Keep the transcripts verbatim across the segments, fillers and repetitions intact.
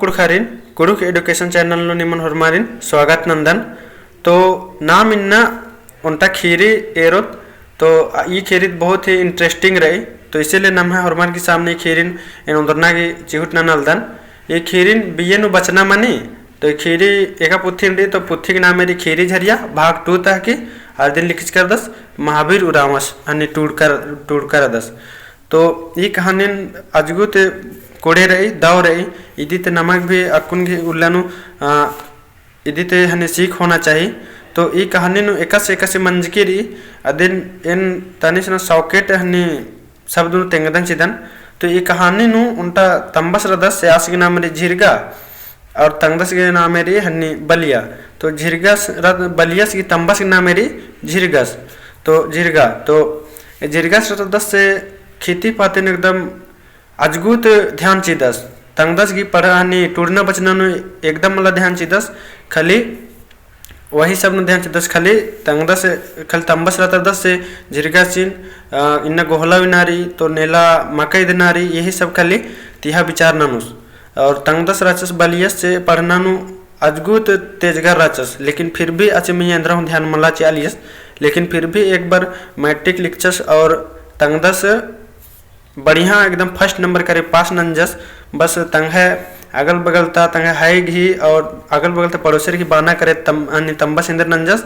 कुँड़ुख़ारिन, कुँड़ुख़ education channel नू निमन होरमारिन स्वागत नन्दन। तो नाम इन्ना ओन्टा खीरी एरोत, तो ई खीरी बहुत ही interesting रई, तो इसीलिए नम्है होरमर की सामने ई खीरिन एन ओन्दरना की चिहुट ननालदन। ई खीरिन बिये नू बचना मनी, तो ई खीरी एका पुथी रई, तो पुथी की नामे रई खीरी झरिया भाग two तह की, अरा इदिन लिखचकरदस महावीर उराँवस, हनी टूड़कर, टूड़करदस। तो ई कहानिन अजगुत कोड़े रई, दव रई, इदी ते नमक भी अक्कुन गे उल्ला नू, आ, इदी ते हनी सीख होना चाही। तो ई कहानी नू एकासे एकासे मंजकी रई, अदिन एन तनी सना सौकेट हनी शब्द नू तेंगदन चिदन। तो ई कहानी नू ओन्टा तम्बस रदस से आस गे नामे रई झिरगा, और तंगदस गे नामे रई हनी बलिया। तो झिरगस रद-, बलियस गे तम्बस गे नामे रई झिरगस। तो झिरगा, तो झिरगस रदस से खेती पाती नू एकदम अजगुत ध्यान चिदस। तंगदस गे पढ़ा हनी टूड़ना बचना नू एकदम मला ध्यान चिदस, खाली वही सब नू ध्यान चिदस। खाली तंगदस, खाली तम्बस रदस से झिरगासिन, अ, इन्ना गोहला उइना रई, तो नेला मकई देना रई, यही सब खाली तिहा विचार ननुस। और तंगदस रहचस बलियस से पढ़ना नू अजगुत तेजगर रहचस, लेकिन फिर भी आचे मइय्याँ एन्दरा हूँ ध्यान मला चिआलियस, लेकिन फिर भी एक बार मैट्रिक लिखचस और तंगदस बढ़िया एकदम first number करे पास नंजस। बस तंग्है अगल बगल ता तंग्है हाई गही और अगल बगल ता पड़ोसर गही बाना करे तम-, अन्नी तम्बस एन्देर नंजस,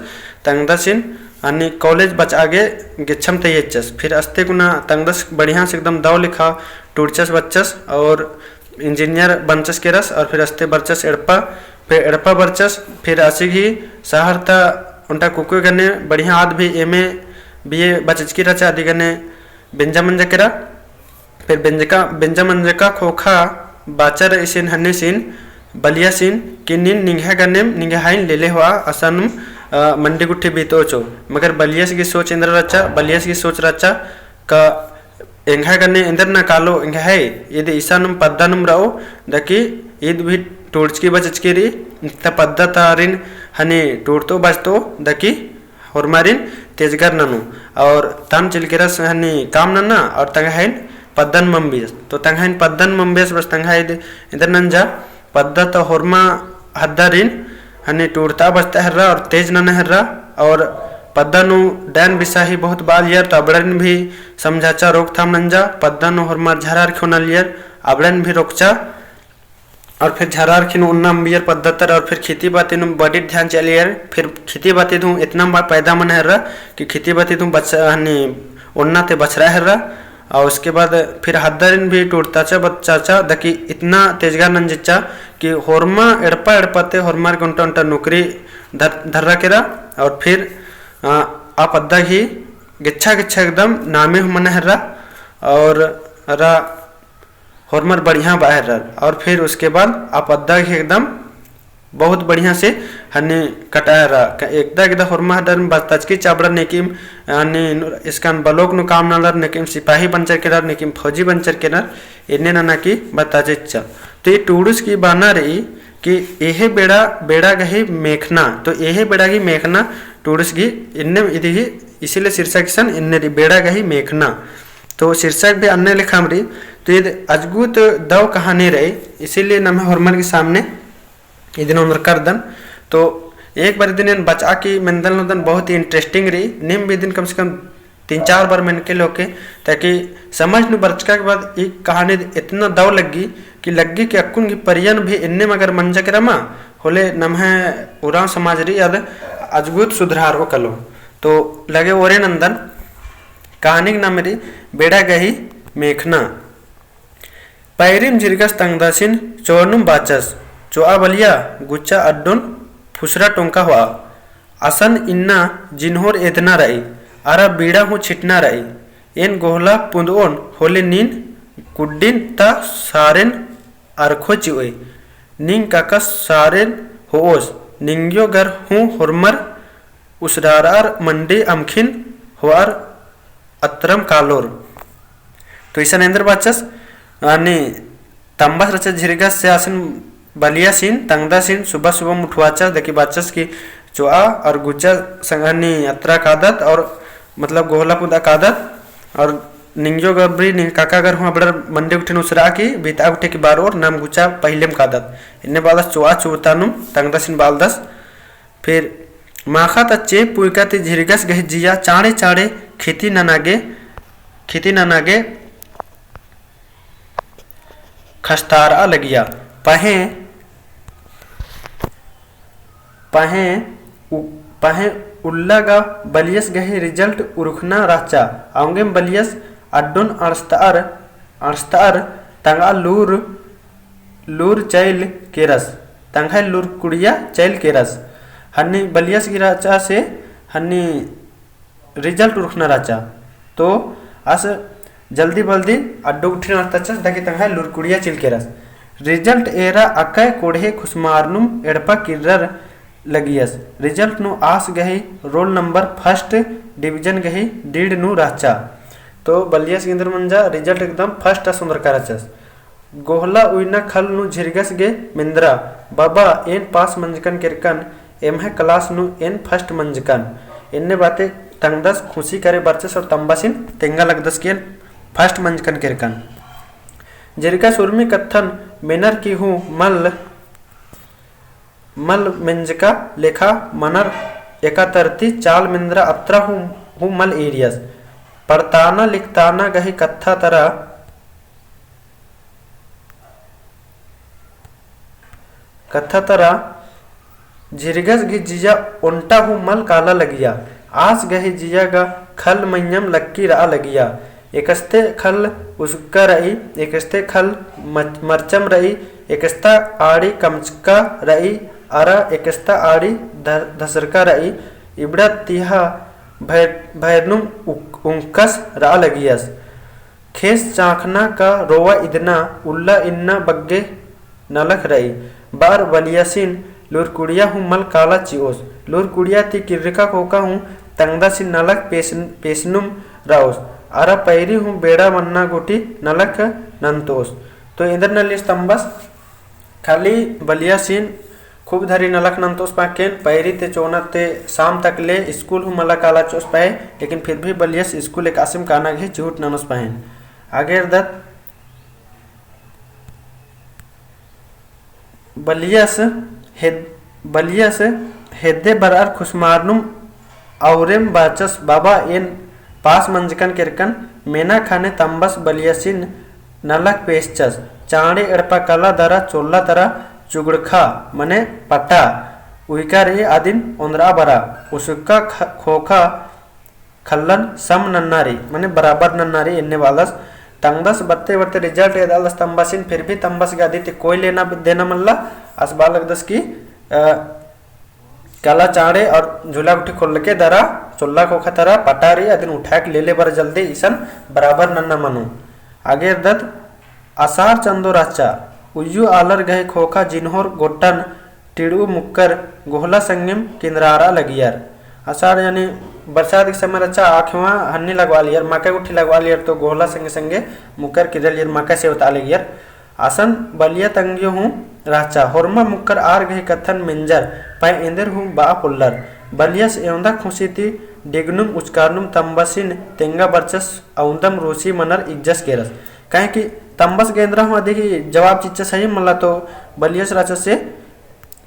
तंगदसिन अन्नी कॉलेज बचआ गे गेच्छम तैयचस। फिर अस्ते कुना तंगदस बढ़िया से एकदम दव लेखा टूड़चस बचचस और इंजीनियर बनचस केरस और फिर अस्ते बरचस एड़पा, फिर एड़पा बरचस, फिर आसी गही शहर ता ओन्टा कुकुय गने बढ़िया आद भी एमए बीए बचचकी रहचा अदी गने बेंजा मंजा केरा। फिर बेंजका, बेंजा मंजका ख़ोख़ा बाचर इसिन हन्नीसिन बलियासिन कि नीन निंग्है गनेम निंग्है हाइन लेले होआ असानुम, अ, मंडी गुट्ठी बीतओ चो। मगर बलियस गही सोच एन्दरा रहचा, बलियस गही सोच रहचा का एंग्है गने एन्देर ना कालो एंग्है हाई, ईद इसानुम पद्दानुम रओ, दकी ईद भी टूड़चकी बचचकी रई, त पद्दा तारिन हनी टूड़तो बचतो, दकी होरमारिन तेजगर ननू। और तन चिलकेरस हनी काम नन्ना और तंग्है हाइन पद्दन मम्बियस। तो तंग्है हाइन पद्दन मम्बियस बस तंग्है हाई एन्देर नंजा पद्दा तो होरमा हद्दारिन हनी टूड़ता बचता हेर्रा और तेज नना हेर्रा। और पद्दा नू डैन बिसाही बहुत बालियर तो अबड़ारिन भी समझाचा रोकथाम नंजा। पद्दा नू होरमार झरार खिओना लियर अबड़ारिन भी रोकचा। और फिर झरार खिन ओन्ना अम्बियर पद्दा तर और फिर खेती बाती नू बड़ी ध्यान चिआलियर। फिर खेती बाती धूँ इतना बा-, पैदा मना हेर्रा कि खेती बाती धूँ बच-, हनी ओन्ना ते बछरा हेर्रा। और उसके बाद फिर हद्दारिन भी टूड़ताचा बच्चाचा दकी इतना तेजगर नंजिच्चा कि होरमा एड़पा एड़पा ते होरमार ओन्टा ओन्टा नौकरी धर-, धर्रा केरा। और फिर, आ, आ पद्दा ही गेच्छा गेच्छा एकदम नामे हूँ मना हेर्रा। और रा होरमर बढ़िया बआ हेर्रर। और फिर उसके बाद आ पद्दा गे एकदम बहुत बढ़िया से हनी कटआ हेर्रा। क-, एकदा एकदा होरमा हड्डन बरताचकी चाबड़ा नेकिम हनी इसकान बलोक नू काम ननर, नेकिम सिपाही बनचर केरर, नेकिम फौजी बनचर केरर, एन्ने नना की बरताचकी चा। तो ई टूड़ुस की बाना रई कि एहे बेड़ा, बेड़ा गही मेखना, तो एहे बेड़ा गही मेखना टूड़ुस गही एन्ने इदी ही, इसीलिए शीर्षक इसन एन्ने रई, बेड़ा गही मेखना। तो शीर्षक भी अन्ने लेखाम रई। तो ईद अजगुत दव कहानी रई, इसीलिए नम्है होरमर की सामने इदिन ओन्दरकदन। तो एक बार इदिन एन बचआ की मेन्दन लोदन बहुत ही interesting रई। नीम भी इदिन कम से कम तीन चार बार मेनके लोके, ताकि समझ नू बरचका के बाद ई कहानी इतना दव लग्गी कि लग्गी कि अक्कुन गही परियन भी एन्ने मगर मंजा केरा मा होले नम्है उराँव समाज रई आद अजगुत सुधरारओ कलो। तो लगे ओरे नन्दन। कहानी के नाम रई बेड़ा गही मेखना। पैरिम झिरगस तंगदसिन चोअनुम बाचस, चोआ बलिया, गुच्चा अड्डोन फुसरा टोंका होआ। असन इन्ना जिन्होर एदना रई, अरा बीड़ा हूँ छिटना रई। एन गोहला पुंदओन होले नीन कुड्डिन ता सारेन अरखो चिओय। निंग काकस सारेन होओस, निंग्यो घर हूँ होरमर उसरारअर मंडी अमखिन होअर अतरम कालोर। तो इसन एन्देर बाचस, यानी तम्बस रहचस झिरगस से आसिन बलियासिन, तंगदसिन, सुबह सुबह उठवाचस, देखी बाचस कि चोआ और गुज्जा संगनी अतरा कादत और मतलब गोहला पुदा कादत और निंग्यो गबरी निंग्यो काका गर हूँ अबड़र मंडी गुट्ठिन उसरा की बीता गुट्ठी की बार और नाम गुचा पहिलेम कादत। इन्ने बालदस चोआ चुवतानुम तंगदसिन बालदस। फिर माखा ता चेप पुइका ती झिरगस गही जिया चाँड़े चाँड़े खिती नना गे, खिती नना गे खस्तारआ लगिया। पहें, पहें उ-, पहें उल्ला गा बलियस गही result उरखना रहचा। औंगेम बलियस अड्डोन अंड़सतअर, अंड़सतअर तंगआ लूर, लूर चइल केरस, तंग्है लूर कुड़िया चइल केरस। हन्नी बलियस गिरा चा से हन्नी result उरखना रहचा। तो आस जल्दी बल्दी अड्डो गुट्ठिन अंड़सतचस दकी तंग्है लूर कुड़िया चइल केरस। Result एरा अकय कोड़हे खुसमारनुम एड़पा किर्रर लगियस। Result नू आस गही roll number first division गही डीड़ नू रहचा। तो बलियस गे एन्देर मंजा result एकदम first आ सुन्दरका रहचस। गोहला उइना खल नू झिरगस गे मेंदरा, बबा, एन pass मंजकन केरकन, एम्है class नू एन first मंजकन। एन्ने बाते तंगदस खुसी करे बरचस और तम्बासिन तेंगा लगदस कि एन first मंजकन केरकन। झिरगस उर्मी कत्थन मेनर की हूँ मल मल मेंजका लेखा मनर एका तरती चाल मेंदरा अत्रा हूँ, हूँ मल एरियस। पड़ताना लिखताना गही कत्था तरा, कत्था तरा झिरगस गही जिया ओन्टा हूँ मल काला लगिया। आस गही जिया गा खल मइय्यम लक्की रआ लगिया। एकस्ते खल उसुक्का रई, एकस्ते खल मच-, मरचम रई, एकस्ता आड़ी कमचका रई, अरा एकस्ता आड़ी ध-, धसरका रई, इबड़ा तिहा भैर-, भैरनुम उक-, उंकस रआ लगियस। खेस चाँखना का रोवा इदना उल्ला इन्ना बग्गे नलख रई। बार बलियसिन लूरकुड़िया हूँ मल काला चिओस। लूरकुड़िया ती किर्रका खोखा हूँ तंगदासिन नलख पेस-, पेसनुम रओस। अरा पैरी हूँ बेड़ा मन्ना गूटी नलख नन्तोस। तो एन्देर नलियस तम्बस खाली बलियसिन खूब धरी नलख नन्तोस पाकेन, पैरी ते चोना ते साम तक ले स्कूल हूँ मला काला चिओस पाए, लेकिन फिर भी बलियस स्कूल एकासिम काना गही चिहुट ननोस पाएन। आगे एरदत बलियस हेद-, बलियस हेद्दे बरअर खुसमारनुम औरेम बाचस, बाबा एन पास मंजकन केरकन। मेना खाने तम्बस बलियसिन नलख पेसचस। चाँड़े एड़पा कला दरा चोल्ला तरा चुगड़खा मने पटा उइका रई अदिन ओन्द्रआ बरा। उसका ख-, खोखा खल्लन सम नन्ना रई, मने बराबर नन्ना रई एन्ने बालस। तंगदस बत्ते बत्ते result एदालस तम्बसिन, फिर भी तम्बस गे अदी ती कोई लेना देना मल्ला। आस बआ लगदस कि, अ, कला चाँड़े और झूला गुट्ठी खोलके दरा, चोल्ला खोखा तरा पटा रई, अदिन उठाएक लेले बरा जल्दी, इसन बराबर नन्ना मनो। आगे एरदत असार चन्दो रहचा, उइय्यू आलर गही खोखा जिन्होर गोट्टन टिड़ू मुक्कर गोहला संगेम किन्द्रारआ लगियर। असार यानी बरसात के समय रहचा, आखेवा हन्नी लगवा लियर, मकई गुट्ठी लगवा लियर, तो गोहला संगे संगे मुक्कर किर्रा लियर, मकई सेवतआ लगियर। असन बलिया तंग्यो हूँ रहचा, होरमा मुक्कर आर गही कत्थन मेंजर, पहें एन्देर हूँ बआ पोल्लर। बलियस एवंदा खुसी ती डिगनुम उचकारनुम तम्बसिन तेंगा बरचस औंदम रूसी मनर इज्जस केरस। काहे कि तम्बस गे एन्दरा हूँ अदी गही जवाब चिच्चस हई मल्ला, तो बलियस रहचस से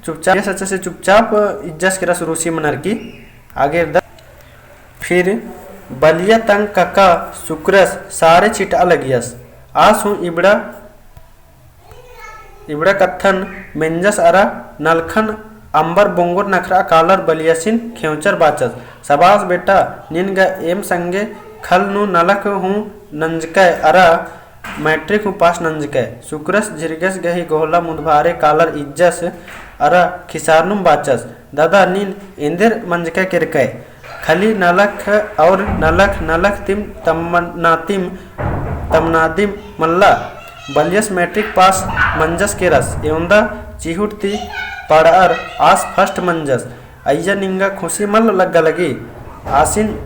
चुपचाप, बलियस रहचस से चुपचाप इज्जस केरस रूसी मनर की। आगे एरदत फिर बलिया तंग कका सुकरस सारे छिटआ लगियस। आस हूँ इबड़ा इबड़ा कत्थन मेंजस अरा नलखन अम्बर बोंगोर नखरआ कालर बलियसिन खेंवचर बाचस, "सबास बेटा, निन गा एम संगे खल नू नलख हूँ नंजकय अरा मैट्रिक हूँ पास नंजकय।" सुकरस झिरगस गही गोहला मुदभारे कालर इज्जस अरा खिसारनुम बाचस, "दादा, निन एन्देर मंजकय केरकय?" खाली नलख और नलख, नलख तिम तमनातिम, तमनादिम मल्ला। बलियस मैट्रिक पास मंजस केरस, एवंदा चिहुट ती पड़अर आस first मंजस। अइय्या निंगा खुसी मल लग्गा लगी। आसिन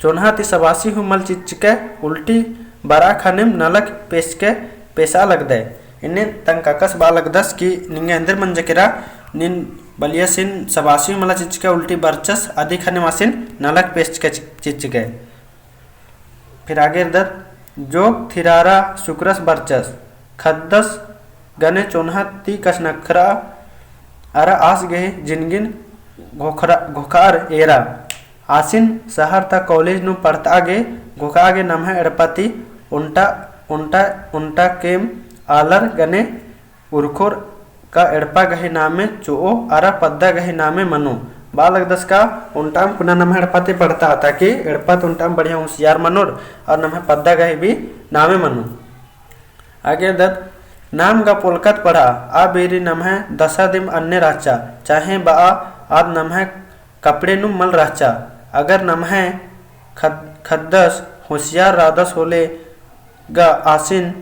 चोन्हा ती सबासी हूँ मल चिच्चके, उल्टी बरआ खानेम नलख पेसके पेसआ लगदय। इन्ने तंग ककस बआ लगदस कि निंगा एन्देर मंजा केरा, निन बलियसिन सबासी मला चिच्चके उल्टी बरचस, अदी खानेम आसिन नलख पेसचके चि-, चिच्चके। फिर आगे रअदत, जोक थिरारा सुकरस बरचस, ख़द्दस गने चोन्हा ती कछनखरा अरा आस गही जिनगिन घोखरा-, घोखार एरा। आसिन सहर ता कॉलेज नू पढ़तआ गे घोखआ गे नम्है एड़पा ती ओन्टा, ओन्टा, ओन्टा केम आलर गने उरखोर का एड़पा गही नामे चोओ अरा पद्दा गही नामे मनो। बआ लगदस का ओन्टाम कुना नम्है एड़पा ती पढ़तआ, ताकि एड़पा ती ओन्टाम बढ़िया होशियार मनोर अरा नम्है पद्दा गही भी नामे मनो। आगे रअदत, नाम गा पोलकत पढ़ा, आ बेरी नम्है दसा दिम अन्ने रहचा, चाहे बआ आद नम्है कपड़े नुम मल रहचा। अगर नम्है ख़द्द-, ख़द्दस होशियार रअदस होले गा आसिन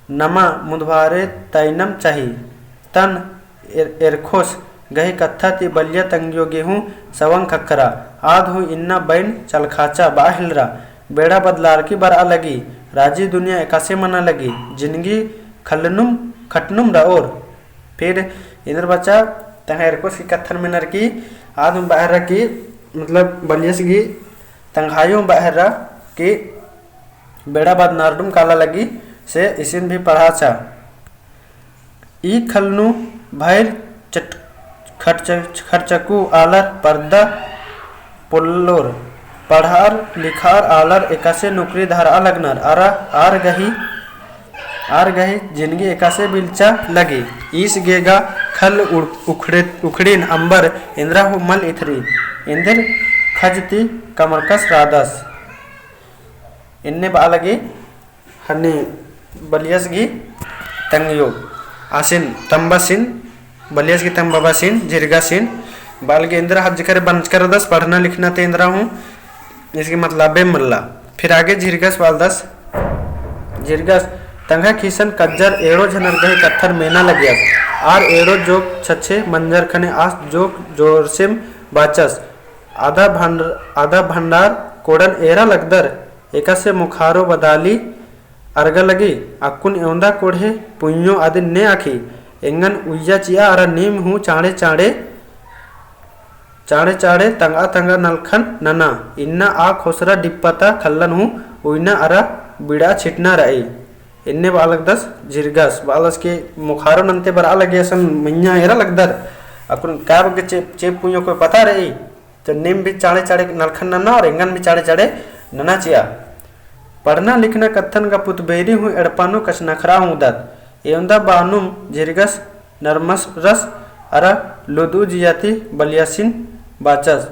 नमा मुधभारे तइनम चाही। तन एर-, एरखोस गही कत्था ती बलिया तंग्यो गे हूँ सवंग ख़क्खरा। आद हूँ इन्ना बैन चलखाचा बआ हेलरा। बेड़ा बदलारकी बरआ लगी। राजी दुनिया एकासे मना लगी। जिनगी खलनुम खटनुम रओर। फिर इन्द्र बचा तंग्है एरखोस की कत्थन मेनर की आद हूँ बआ हेलरा की, मतलब, बलियस गही तंग्हायो हूँ बआ हेलरा की बेड़ा बदनारडुम काला लगी से इसिन भी पढ़ाचा। ई खलनु भइर चट-, खर्च-, खर्चकु आलर परदा पोल्लोर, पढ़ार लिखार आलर एकासे नौकरी धरआ लगनर, अरा आर गही, आर गही जिनगी एकासे बिलचा लगी। ईस गे गा खल उड़-, उखड़े-, उखड़िन अम्बर इन्द्रा हूँ मल इथरी, इन्दिर खज ती कमरकस रअदस। इन्ने बआ लगी हन्ने बलियस गही तंग्यो आसिन तम्बासिन, बलियस गही तम्बाबासिन, झिरगासिन, बआ लगी इन्द्रा हज्जकर बंचकर रअदस, पढ़ना लिखना ते इन्द्रा हूँ इसके मतलबे मल्ला। फिर आगे झिरगस बआ लगदस, झिरगस तंग्है खीसन कज्जर एड़ो झनर गही कत्थन मेना लगियस। आर एड़ो जोक छछे मंजर खने आस जोक जोरसिम बाचस। आदा भंड-, आदा भंडार कोड़न एरा लगदर, एकासे मुखारो बदाली अरगा लगी, अक्कुन एवंदा कोड़हे पुइयो अदिन ने आखी, एंगन उइया चिआ अरा नीम हूँ चाँड़े चाँड़े, चाँड़े चाँड़े तंगआ तंगआ नलखन नना, इन्ना आ खोसरा डिप्पा ता खल्लन हूँ उइना अरा बिड़ा छिटना रई। इन्ने बआ लगदस झिरगस, बआ लगदस के मुखारो नन्ते बरआ लगे असन मइय्याँ एरा लगदर, अक्कुन का बग्गे चेप, चेप पुइयो कोई पता रई, तो नीम भी चाँड़े चाँड़े नलखन नना और एंगन भी चाँड़े चाँड़े नना चिआ। पढ़ना लिखना कत्थन गा पुतबेरी हूँ एड़पा नू कछनखरआ हूँ उदत। एवंदा बअनुम झिरगस नरमस रस अरा लुदु जिया ती बलियसिन बाचस।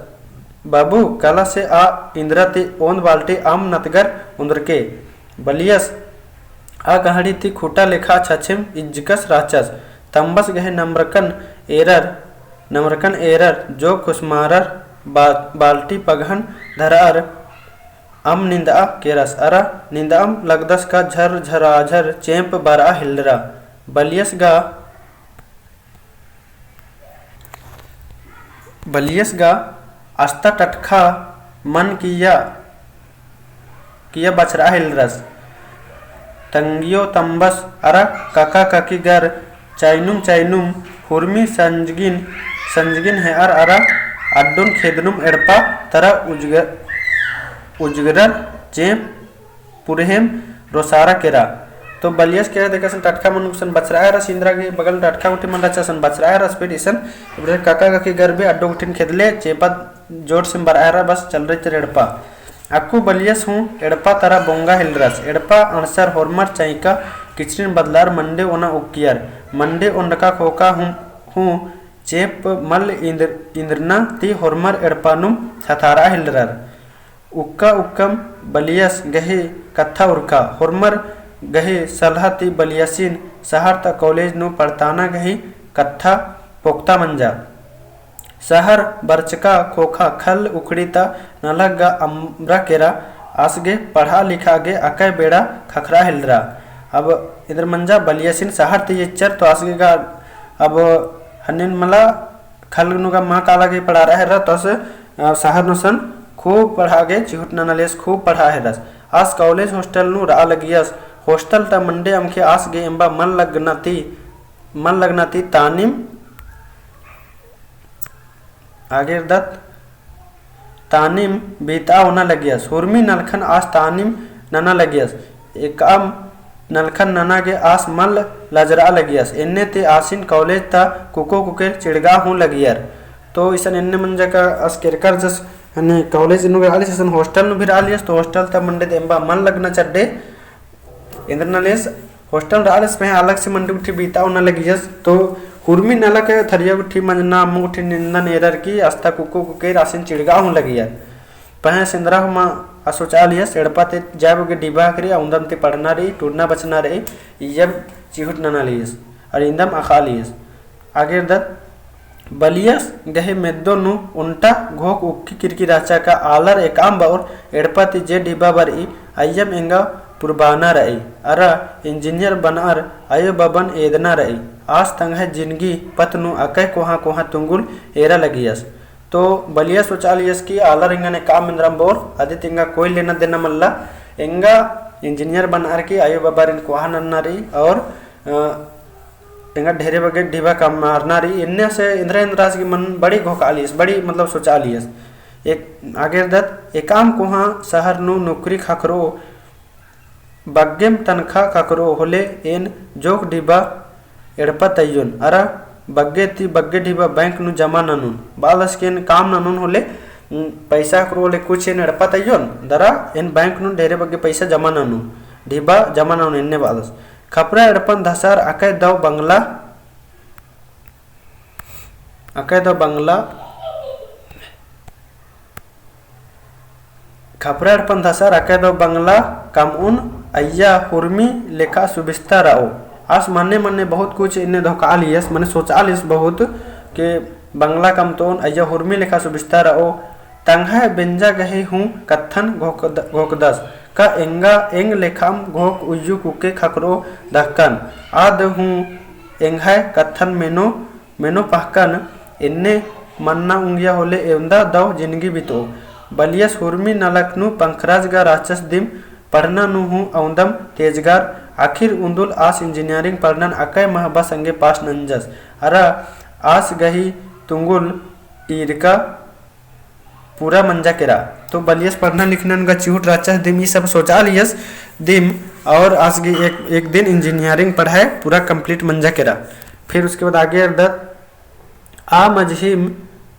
बाबू, काला से आ इन्द्रा ती ओन्द बाल्टी अम्म नतगर उन्दरके। बलियस आ गहड़ी ती खुटा लेखा छछेम इज्जकस रहचस। तम्बस गहे नमरकन एरर, नमरकन एरर जो खुसमारर बा-, बाल्टी पगहन धरअर अम्म निंदआ केरस। अरा निंदअम लगदस का झर झराझर चेंप बरआ हेलरा। बलियस गा बलियस गा अस्ता टटखा मन किया, किया बछरआ हेलरस। तंगियो तम्बस अरा काका काकी गर चैनुम चैनुम हुरमी संजगिन, संजगिन हेअर अरा अड्डुन खेदनुम एड़पा तरा उजगर, उजगरर चेंप पुरहेम रोसारा केरा। तो बलियस केरा देखा सन टटखा मनुख सन बछरआ हेरस, इन्द्रा गे बगल टटखा गुट्ठी मन रहचा सन बछरआ हेरस, फिर इसन इबरे काका काकी गर भी अड्डो गुट्ठिन खेदले चेंपा जोर सिम बरआ हेरा बस चलरे चेर एड़पा। अक्कु बलियस हूँ एड़पा तरा बोंगा हेलरस। एड़पा अंड़सर होरमर चैंका किचरिन बदलार मंडे ओना उक्कियर। मंडे ओन्डका खोका हूँ, हूँ चेंप मल इन्द्र-, इन्द्रना ती होरमर एड़पा नुम थथारआ हेलरर। उक्का उक्कम बलियस गही कत्था उरखा, होरमर गही सलहा ती बलियसिन सहर ता कॉलेज नू पढ़ताना गही कत्था पोक्ता मंजा। सहर बरचका खोखा खल उखड़ी ता नलख गा अम्बरा केरा, आस गे पढ़ा लिखा गे अकय बेड़ा खखरा हेलरा। अब इन्द्र मंजा बलियसिन सहर ती इच्चर तो आस गे गा अब हन्निन मला खल नू गा मा काला गे पढ़ारआ हेरा तस, अ, सहर नू सन खूब पढ़ा गे चिहुट नना लेस खूब पढ़ा हेरस। आस कॉलेज हॉस्टल नू रआ लगियस। हॉस्टल ता मंडे अमखे आस गे एम्बा मल लगना ती, मल लगना ती तानिम आगे रअदत। तानिम बीतआ ओना लगियस। हुरमी नलखन आस तानिम नना लगियस। एकअम नलखन नना गे आस मल लजरआ लगियस। एन्ने ती आसिन college ता कुको कुकेर चिड़गा हूँ लगियर। तो इसन एन्ने मंजा का आस केरकर जस हने college नू गे आलियस, इसन hostel नू भी रआलियस, तो hostel ता मंडे ते एम्बा मल लगना चड्डे। एन्देर नलेस hostel रआलिस पहें अलग से मंडी गुट्ठी बीतआ ओना लगियस, तो हुरमी नलख थरिया गुट्ठी मंजना अम्म गुट्ठी निंदन एरर की अस्ता कुको कुकेर आसिन चिड़गा हूँ लगियर। पहें सेंदरा हूँ मा असोचआलियस, एड़पा ती जाय बग्गे डिबा हकरी, अउन्दम ती पढ़ना रई, टुड़ना बचना रई, इय्यम चिहुट ननालियस, अर इन्दम अख़आलियस। आगे एरदत, बलियस गही मेद्दो नू ओन्टा घोख उक्की किरकी रहचा का आलर एकअम बओर एड़पा ती जे डिबा बरई अइय्यम एंगा पुरबाना रई। अरा engineer बनअर अयो बबन एदना रई। आस तंग्है जिनगी पथ नू अकय कोहाँ कोहाँ तुंगुल एरा लगियस। तो बलियस सोचआलियस कि आलर एंगन एकअम एन्दरम बओर अदित एंगा कोई लेना देना मल्ला। एंगा engineer बनअर की अयो बबारिन कोहा नन्ना रई और, अ, एंगा ढेरे बग्गे ढिबा कमअरना रई। एन्ने से एन्दरा एन्दरा आस गही मन बड़ी घोखआलियस, बड़ी मतलब सोचआलियस। एक आगे एरदत, एकअम कोहाँ शहर नू नौकरी ख़क्खरओ, बग्गेम तनखा ख़क्खरओ होले एन जोक ढिबा एड़पा ती अइयोन, अरा बग्गे ती बग्गे ढिबा bank नू जमा ननोन। बआलस कि एन काम ननोन होले, उम, पैसा ख़क्खरओ होले कुछ एन एड़पा ती अइयोन, दरा एन bank नू ढेरे बग्गे पैसा जमा ननोन, ढिबा जमा ननोन एन्ने बआलस। खपरा एड़पन धसार अकय दव बंगला, अकय दव बंगला, खपरा एड़पन धसार अकय दव बंगला कमओन अइय्या हुरमी लेखा सुबिस्ता रओ। आस मन्ने मन्ने बहुत कुछ एन्ने धोखआलियस, मने सोचआलियस बहुत कि बंगला कमतओन अइय्या हुरमी लेखा सुबिस्ता रओ। तंग्है बेंजा गही हूँ कत्थन घोकद-, घोकदस। का एंगा एंग लेखाम घोक उइय्यू कुके ख़क्खरओ दहकन। आद हूँ एंग्है कत्थन मेनो, मेनो पहकन। एन्ने मन्ना उंगिया होले एवंदा दव जिनगी बितओ। बलियस हुरमी नलख नू पंखराज गा रहचस दिम पढ़ना नू हूँ अवंदम तेजगार। आखिर उन्दुल आस engineering पढ़नन अकय महबा संगे pass नंजस। अरा आस गही तुंगुल ईरका पूरा मंजा केरा। तो बलियस पढ़ना लिखनन गा चिहुट रहचस दिम ई सब सोचआलियस दिम, और आस गही एक, एक दिन engineering पढ़ाई पूरा complete मंजा केरा। फिर उसके बाद आगे एरदत, आ मझिम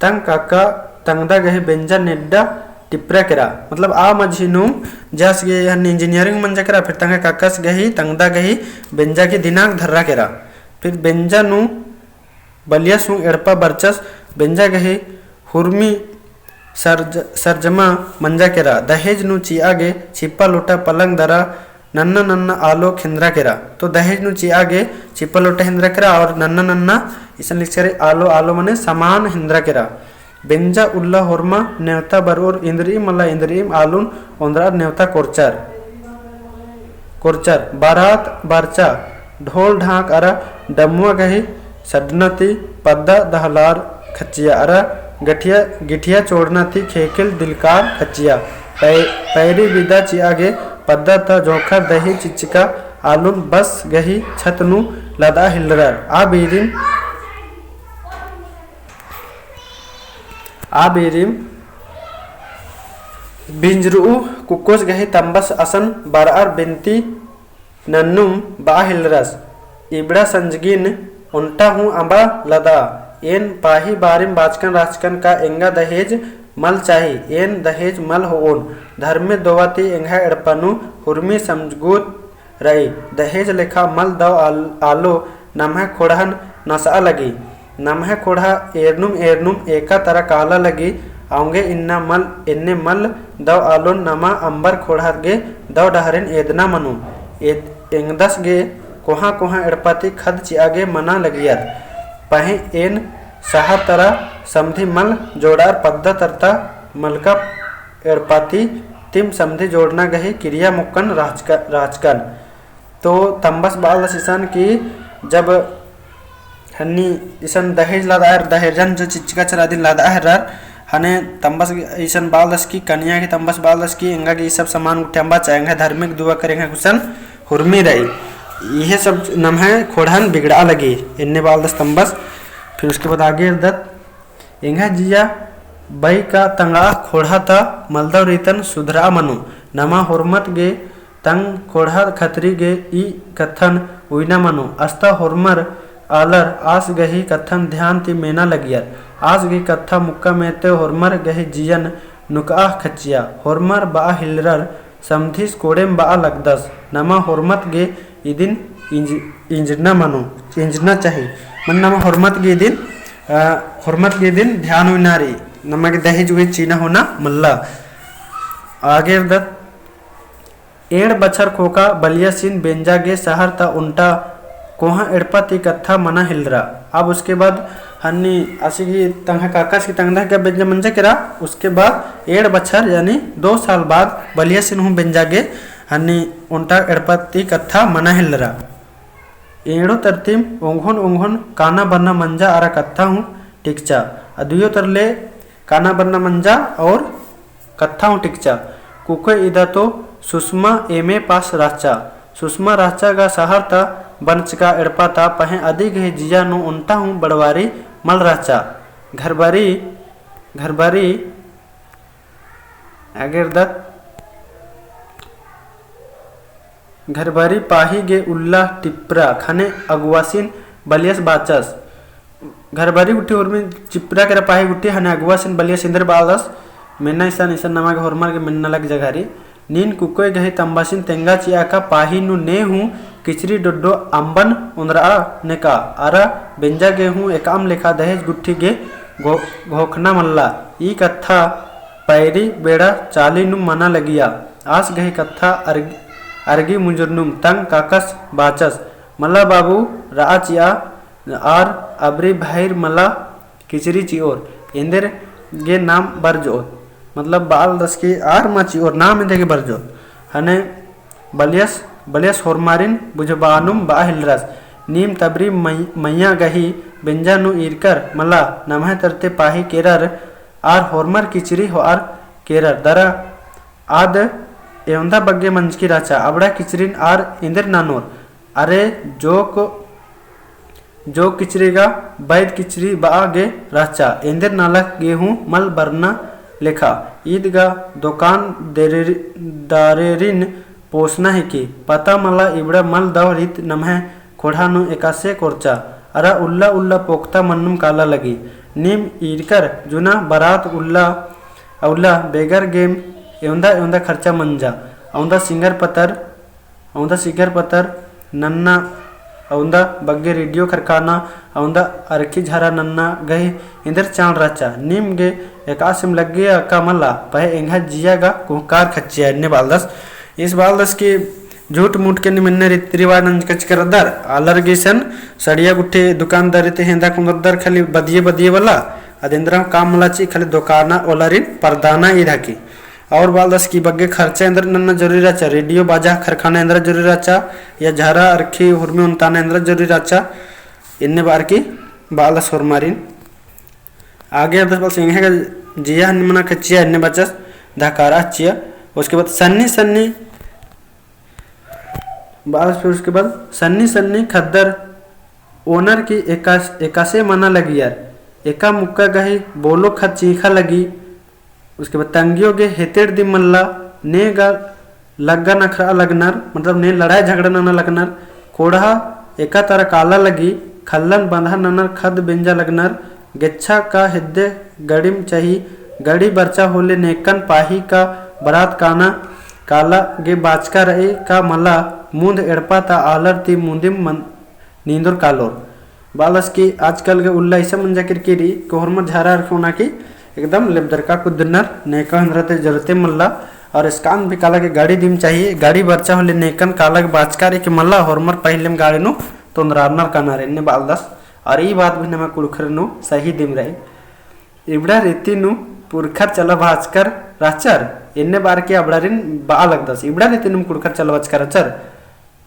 तंग काका तंगदा गही बेंजा नेड्डा टिपरा केरा। मतलब आ मझी नू जे आस गही हन्ने engineering मंजा केरा, फिर तंग्है काकस गही तंगदा गही बेंजा गही दिनांक धर्रा केरा। फिर बेंजा नू बलियस हूँ एड़पा बरचस। बेंजा गही हुरमी सरज-, सरजमा मंजा केरा। दहेज नू चिआ गे छिप्पा लोटा पलंग दरा नन्ना नन्ना आलो खेंदरा केरा। तो दहेज नू चिआ गे छिप्पा लोटा हेंदरा केरा और नन्ना नन्ना इसन लिखचर आलो, आलो मने समान हेंदरा केरा। बेंजा उल्ला होरमा नेवता बरओर इन्द्रिइम मला इन्द्रिइम आलुन ओन्द्रअर नेवता कोरचर। कोरचर। बारात बरचा ढोल ढाक अरा डमुआ गही सड्डना ती पद्दा दहलार खच्चिया अरा गठिया, गिठिया चोड़ना ती खेखेल दिलकार खच्चिया। पै-, पैरी बिदा चिआ गे पद्दा ता जोंखर दही चिच्चका आलुन बस गही छत नू लदआ हिलरर। आ बीरिम आ बीरिम बिंजरुउ कुक्कोस गही तम्बस असन बरअर बिनती नन्नुम बआ हिलरस। इबड़ा संजगिन ओन्टा हूँ अम्बा लदआ। एन पाही बारिम बाचकन रहचकन का एंगा दहेज मल चाही, एन दहेज मल होओन। धर्मे दोवा ती एंग्है एड़पा नू हुरमी समझगुत रई। दहेज लेखा मल दव आल-, आलो नम्है खोड़हन नसआ लगी। नम्है खोड़हा एरनुम एरनुम एका तरा काला लगी, औंगे इन्ना मल, एन्ने मल दव आलोन नमा अम्बर खोड़हा गे दव डहरेन एदना मनो। एद-, एंगदस गे कोहाँ कोहाँ एड़पा ती खद चिआ गे मना लगियर। पहें एन सहर तरा समधी मल जोड़ार पद्दा तरता मलका एड़पा ती तिम समधी जोड़ना गही किरिया मुक्कन रहचक-, रहचकन। तो तम्बस बआलदस इसन कि जब हन्नी इसन दहेज लदआ हेर, दहेजन जो चिच्चका चरा दिम लदआ हेरर, हने तम्बस इसन बआलदस कि कनिया गे तम्बस बआलदस कि एंगा गे ई सब समान गुट्ठी अम्बा चाहे, एंग्है धर्मेक दुआ करे एंग्है गुसन हुरमी रई। इहे सब नम्है खोड़हन बिगड़आ लगी, एन्ने बआलदस तम्बस। फिर उसके बाद आगे एरदत, एंग्है जिया बई का तंगआ खोड़हा ता मलदव रीतन सुधरआ मनो। नमा होरमत गे तंग खोड़हा खतरी गे ई कत्थन उइना मनो। अस्ता होरमर आलर आस गही कत्थन ध्यान ती मेना लगियर। आस गही कत्था मुक्का मेते होरमर गही जियन नुकआ खच्चिया। होरमर बआ हिलरर समधिस कोड़ेम बआ लगदस। नमा होरमत गे इदिन इंज-, इंजरना मनो, इंजरना चाही। मने नमा होरमत गे इदिन, अ, होरमत गे इदिन ध्यान उइना रई। नमा गे दहेज उहेज चीना होना मल्ला। आगे रअदत, एंड़ बछर खोका बलियासिन बेंजा गे सहर ता ओन्टा कोहाँ एड़पा ती कत्था मना हेलरा। अब उसके बाद हन्नी आसी गही तंगआ काकस गही तंगआ गा बेंजा मंजा केरा। उसके बाद एंड़ बछर यानी दो साल बाद बलियासिन हूँ बेंजा गे हन्नी ओन्टा एड़पा ती कत्था मना हेलरा। एंड़ो तरतिम ओंघोन ओंघोन काना बरना मंजा अरा कत्था हूँ टिकचा। अ दुयो तरले काना बरना मंजा और कत्था हूँ टिकचा। कुकोय इदा तो सुषमा एमए पास रहचा। सुषमा रहचा गा सहर ता बनचका एड़पा ता पहें अदी गही जिया नू ओन्टा हूँ बड़वारी मल रहचा। घरबारी, घरबारी आगे रअदत, घरबारी पाही गे उल्ला टिपरा ख़ने अगुवासिन बलियस बाचस। घरबारी गुट्ठी उर्मी चिपरा केरा पाही गुट्ठी ख़ने अगुवासिन बलियस एन्देर बालदस, मेन्ना इसन, इसन नमा गे होरमर गे मेन्ना लग जगह रई। नीन कुकोय गही तम्बासिन तेंगा चिआ का पाही नू ने हूँ किचरी डोड्डो अम्बन ओन्द्रआ नेका, अरा बेंजा गे हूँ एकअम लेखा दहेज गुट्ठी गे घो-, घोखना मल्ला। ई कत्था पैरी बेड़ा चाली नू मना लगिया। आस गही कत्था अरग-, अरगी मुंजुरनुम तंग काकस बाचस, मला बाबू रआ चिआ आर अबरी भइर मला किचरी चिओर, एन्देर गे नाम बरजओत। मतलब बालदस कि आर मा चिओर, नाम एन्देर गे बरजओत। ख़ने बलियस, बलियस होरमारिन बुझबानुम बआ हेलरस। नीम तबरी मइ-, मइय्याँ गही बेंजा नू ईरकर मला नम्है तरते पाही केरर आर होरमर किचरी होअर केरर। दरा आद एवंदा बग्गे मंजकी रहचा, अबड़ा किचरिन आर एन्देर ननोर। अरे जोक जो किचरी गा बैद किचरी बआ गे रहचा, एन्देर नलख गे हूँ मल बरना लेखा। ईद गा दोकान देरेरी-, दारेरिन पोसना हिकी। पता मला इबड़ा मल दव रीत नम्है खोड़हा नू एकासे कोरचा। अरा उल्ला उल्ला पोक्ता मन्नुम काला लगी। नीम ईरकर जुना बरात उल्ला, उल्ला बेगर गेम एवंदा एवंदा खर्चा मंजा। अवंदा सिंगर पतर अवंदा सिगर पतर नन्ना, अवंदा बग्गे रेडियो खरखाना, अवंदा अरखी झरा नन्ना गही एन्देर चाल रहचा। नीम गे एकासिम लग्गिया का मला, पहें एंग्है जिया गा कुहकार खच्चिया एन्ने बालदस। ईस बालदस कि झूठ मूठ के नीम एन्ने रीति रिवाज नंजकच करदर, आलर गे इसन सड़िया गुट्ठी दुकानदारी ती हेंदा कुन्दरदर खाली बदिये बदिये वाला, अद एन्दरा काम मला ची खाली दोकाना ओलारिन परदाना ईद हकी। और बालदस कि बग्गे खर्चा एन्देर नन्ना जरूरी रहचा, रेडियो बाजा खरखाना एन्दरा जरूरी रहचा, या झरा अरखी हुरमी उन्ताना एन्दरा जरूरी रहचा, एन्ने बार की बालदस होरमारिन। आगे अदस बालदस एंग्है गा जिया हन्नी मना खच्चिया एन्ने बाचस धकारा चिया। उसके बाद सन्नी सन्नी बालदस फिर उसके बाद सन्नी सन्नी खद्दर ओनर की एकास-, एकासे मना लगियर, एका मुक्का गही बोलो खद चींखा लगी। उसके बाद तंगियो गे हेतेड़ दिम मल्ला, ने गा लग्गा नखरा लगनर, मतलब ने लड़ाई झगड़ा नना लगनर, खोड़हा एका तरा काला लगी, खल्लन बंधा ननर खद बेंजा लगनर, गेच्छा का हेद्दे गड़िम चही, गड़ी बरचा होले नेकन पाही का बरात काना काला गे बाचका रई का मला मुन्द एड़पा ता आलर ती मुन्दिम मन-, नींदुर कालोर। बालस की आजकल के उल्ला ऐसा मंजा किरकिरी कि होरमर झारा अरखी ओना की एकदम लेबदरका कुद्दनर नेका हंदरा ते जरूरते मल्ला। और स्कान भी काला के गाड़ी दिम चाहिए, गाड़ी बरचा होले नेकन काला के बाचका रई कि मल्ला होरमर पहिलेम गाड़ी नू तोंदरारनर कानर एन्ने बालदस। और ई बात भी नमा कुँड़ुख़र नू सही दिम रई। इबड़ा रीति नू पुरखर चला बाचकर रहचर, एन्ने बार के अबड़ारिन बआ लगदस। इबड़ा रीति नू कुँड़ुख़र चला बाचकर रहचर।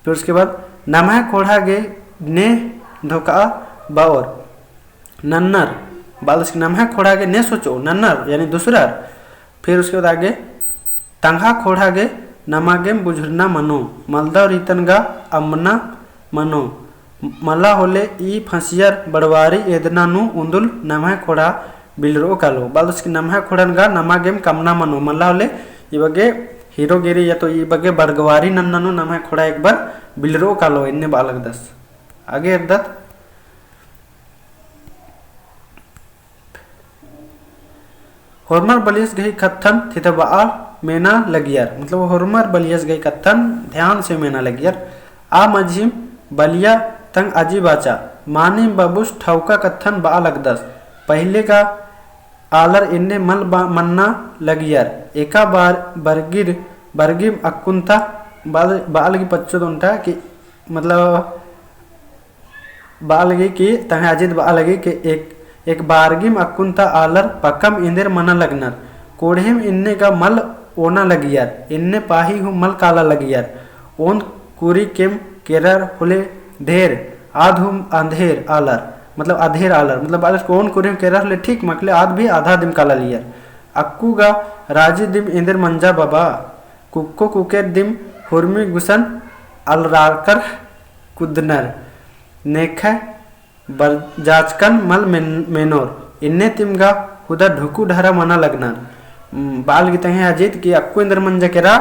फिर उसके बाद नम्है खोंड़हा गे ने धोखा बओर नन्नर, बालस की नम्है खोंड़हा गे ने सोचो नन्नर, यानी दूसरर। फिर उसके बाद आगे तंग्है खोंड़हा गे नमा गेम बुझुरना मनो, मलदव रीतन गा अम्बना मनो, मला होले ई फंसियर बड़वारी एदना नू उन्दुल नम्है खोंड़हा बिलरओ कालो। बअदस कि नम्है खोड़न गा नमा गेम कमना मनो। मला होले ई बग्गे हीरोगिरी या तो ई बग्गे बड़गवारी नन्ना नू नम्है खोड़ा एक बार बिलरओ कालो, एन्ने बआ लगदस। आगे एरदत। होरमर बलियस गही कत्थन थितबआ मेना लगियर, मतलब होरमर बलियस गही कत्थन ध्यान से मेना लगियर। आ मझिम बलिया तंग अजी बाचा, मानिम बबुस ठौका कत्थन बआ लगदस। पहिले का आलर एन्ने मल बा-, मन्ना लगियर। एका बार बरगिर, बरगिम अक्कुन ता बल-, बआ लगी पच्चो दोन्टा कि, मतलब, बआ लगी कि तंग्है अजीद बआ लगी कि एक, एक बारगिम अक्कुन ता आलर पक्कम एन्देर मना लगनर। कोड़हेम एन्ने गा मल ओना लगियर, एन्ने पाही हूँ मल काला लगियर। ओन कुरी केम केरर होले ढेर, आद हूँ अधेर आलर, मतलब अधेर आलर, मतलब आलर ओन कुरी हूँ केरर होले ठीक, मकले आद भी आधा दिम काला लियर। अक्कु गा राजी दिम एन्देर मंजा बबा, कुक्को कुकेर दिम हुरमी गुसन अलराकर कुदनर। नेखय बरजाचकन मल मेन-, मेनोर। एन्ने तिम गा हुदा ढुकु ढहरा मना लगनर। उम, बआ लगी तंग्है अजीद कि अक्कु एन्देर मंजा केरा,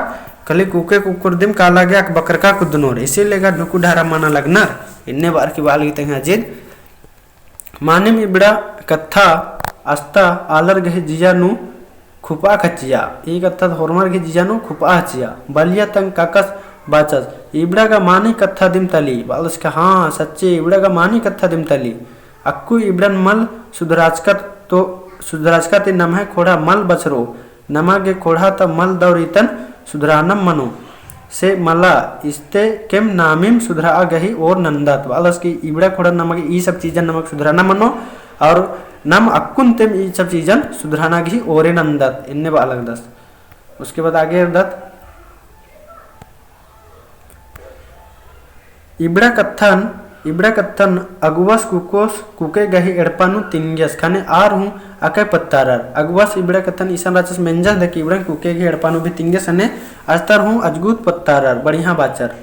खली कुके कुकुर दिम काला गे अकबकरका कुदनोर। इसीलिए गा ढुकु ढहरा मना लगनर। एन्ने बअर की बआ लगी तंग्है अजीद। मानिम इबड़ा कत्था अस्ता आलर गही जिया नू खुपआ खचिया। ई कत्था होरमर गही जिया नू खुपआ खचिया। बलिया तंग काकस बाचस, इबड़ा गा मानी कत्था दिम तली। बअदस का, हाँ, सच्चे, इबड़ा गा मानी कत्था दिम तली। अक्कु इबड़न मल सुधराचकत तो, सुधराचकत नम्है खोड़ा मल बछरो। नमा गे खोड़ा ता मल दौ रीतन सुधरानम मनो। से मला इस्ते केम नामिम सुधरआ गही ओर नन्दत। बअदस कि इबड़ा खोड़ा नमा गे ई सब चीजन नमा गे सुधराना मनो, और नम अक्कुन तेम ई सब चीजन सुधराना गही ओरे नन्दत, एन्ने बआ लगदस। उसके बाद आगे एरदत। इबड़ा कत्थन, इबड़ा कत्थन अगुवस कुकोस कुके गही एड़पा नू तिंगियस, खने आर हूँ अकय पत्तारर। अगुवस इबड़ा कत्थन इसन राचस मेंजस दे कि इबड़न कुके गही एड़पा नू भी तिंगियस, खने अस्तर हूँ अजगुत पत्तारर, बढ़िया बाचर।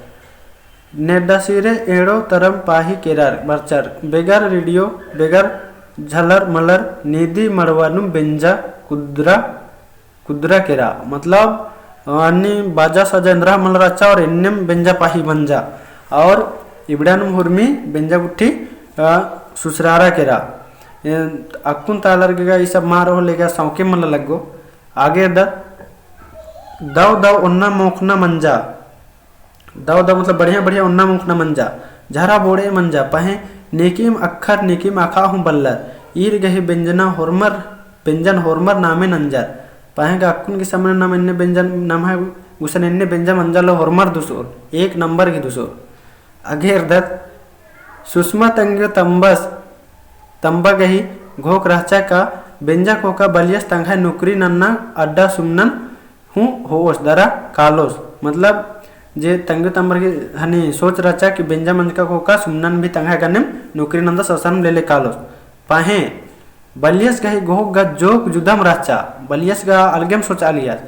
नेदसिरे एड़ो तरम पाही केरर, बरचर, बेगर रिडियो, बेगर झलर मलर, नीदी मड़वा नू बेंजा कुदरा कुदरा केरा, मतलब, अ, अन्नी बाजा साजा एन्दरा मल रहचा और एन्नेम बेंजा पाही मंजा। और इबड़ानुम हुरमी बेंजा गुट्ठी, अ, सुसरारा केरा। ए, अक्कुन ता आलर गे गा ई सब मार होले गा सौंके मल लग्गो। आगे द-, दव दव ओन्ना मोखना मंजा। दव दव मतलब बढ़िया बढ़िया ओन्ना मोखना मंजा, झरा बोड़े मंजा, पहें नेकिम अक्खर नेकिम अखा हूँ बल्लर, ईर गही बेंजना होरमर, बेंजन होरमर नामे नंजर, पहें गा अक्कुन गही समय नाम एन्ने बेंजन, नम्है गुसन एन्ने बेंजा मंजा लो होरमर दुसोर, एक नंबर गही दुसोर। अगे एरदत, सुषमा तंग्यो तम्बस, तम्बा गही घोख रहचा का बेंजा कोका बलियस तंग्है नौकरी नन्ना अड्डा सुमनन हूँ होओस दरा कालोस। मतलब, जे तंग्यो तम्बर की हनी सोच रहचा कि बेंजा मंजका कोका सुमनन भी तंग्है गनेम नौकरी नन्दस असन लेले कालोस। पहें, बलियस गही घोख गा जोक जुदम रहचा, बलियस गा अलगेम सोचआलियस।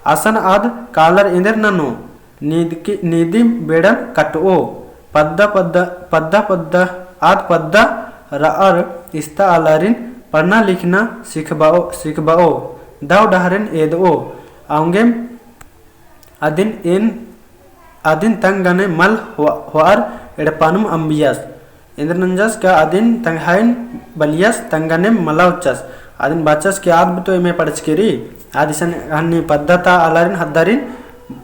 असन आद कालर एन्देर ननो, नीदकी, नीदिम बेड़न कटओ, पद्दा पद्दा, पद्दा पद्दा, आद पद्दा रअर इस्ता आलारिन पढ़ना लिखना सिखबओ, सिखबओ, दव डहरेन एदओ, औंगेम अदिन एन, अदिन तंग गने मल होआ-, होअर एड़पानुम अम्बियस। एन्देर नंजस का अदिन तंग्हैन बलियस तंग गनेम मला उच्चस। अदिन बाचस कि आद तो एमे पढ़चकी रई, आद इसन हन्नी पद्दा ता आलारिन हद्दारिन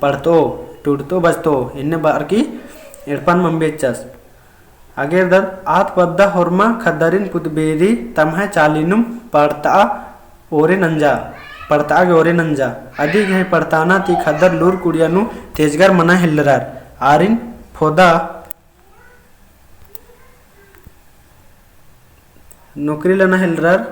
पढ़तो, टूड़तो, बचतो, एन्ने बअर की एड़पानुम अम्बियस। अगे एरदत आद पद्दा होरमा खद्दरिन पुदबेरी तम्है चालिनुम पड़तआ ओरे नंजा, पड़तआ गे ओरे नंजा। अदी गही पड़ताना ती खद्दर लूर कुड़िया नू तेजगर मना हेलरर। आरिन फोदा नौकरी लना हेलरर।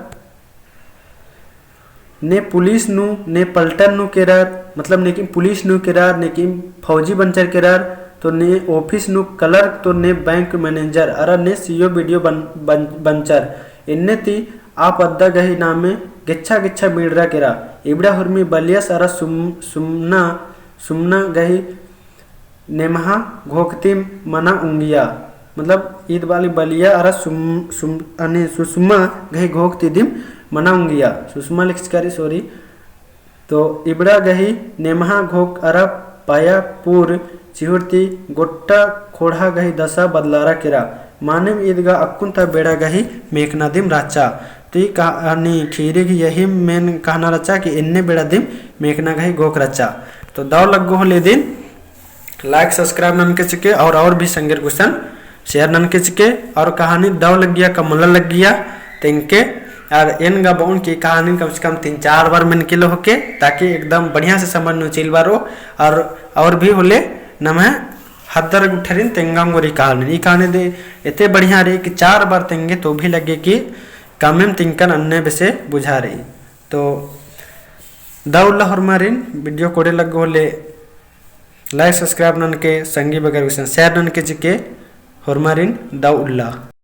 ने पुलिस नू, ने पलटन नू केरर, मतलब नेकिम पुलिस नू केरर, नेकिम फौजी बंचर केरर, तो ने ऑफिस नू क्लर्क, तो ने बैंक मैनेजर, अरा ने सीओ बीडीओ बन-, बन-, बंचर। एन्ने ती आ पद्दा गही नामे गेच्छा गेच्छा बीड़रा केरा। इबड़ा हुरमी बलियस अरा सुम-, सुमना, सुमना गही नेमहा घोखतिम मना उंगिया। मतलब ईद बाली बलिया अरा सुम-, सुम-, अने सुसमा गही घोख ती दिम मना उंगिया, सुसमा लिखचका रई, sorry। तो इबड़ा गही नेम्हा घोख अरा पायापुर चिहुर ती गोट्टा खोड़हा गही दसा बदलारा केरा। मानिम ईद गा अक्कुन ता बेड़ा गही मेकना दिम रहचा। तो ई कहानी खीरी गही यही main कहना रहचा कि एन्ने बेड़ा दिम मेकना गही घोख रहचा। तो दव लग्गो होले दिम like subscribe ननके चिके और, और भी संगेर गुसन share ननके चिके। और कहानी दव लग्गिया का मला लग्गिया तेंगके, और एन गा बओन कि कहानी कम से कम तीन चार बार मेनके लो होके, ताकि एकदम बढ़िया से समझ नू चिल बारो। और, और भी होले नम्है हदर गुट्ठरिन तेंगा ओंगोर ई कहानी। ई कहानी दे एते बढ़िया रई कि चार बार तेंगे तो भी लग्गे कि कमेम तिंकन अन्ने बेसे बुझा रई। तो दव उल्ला होरमारिन, video कोड़े लग्गो होले like subscribe ननके, संगी बगर गुसन share ननके चिके। होरमारिन दव उल्ला।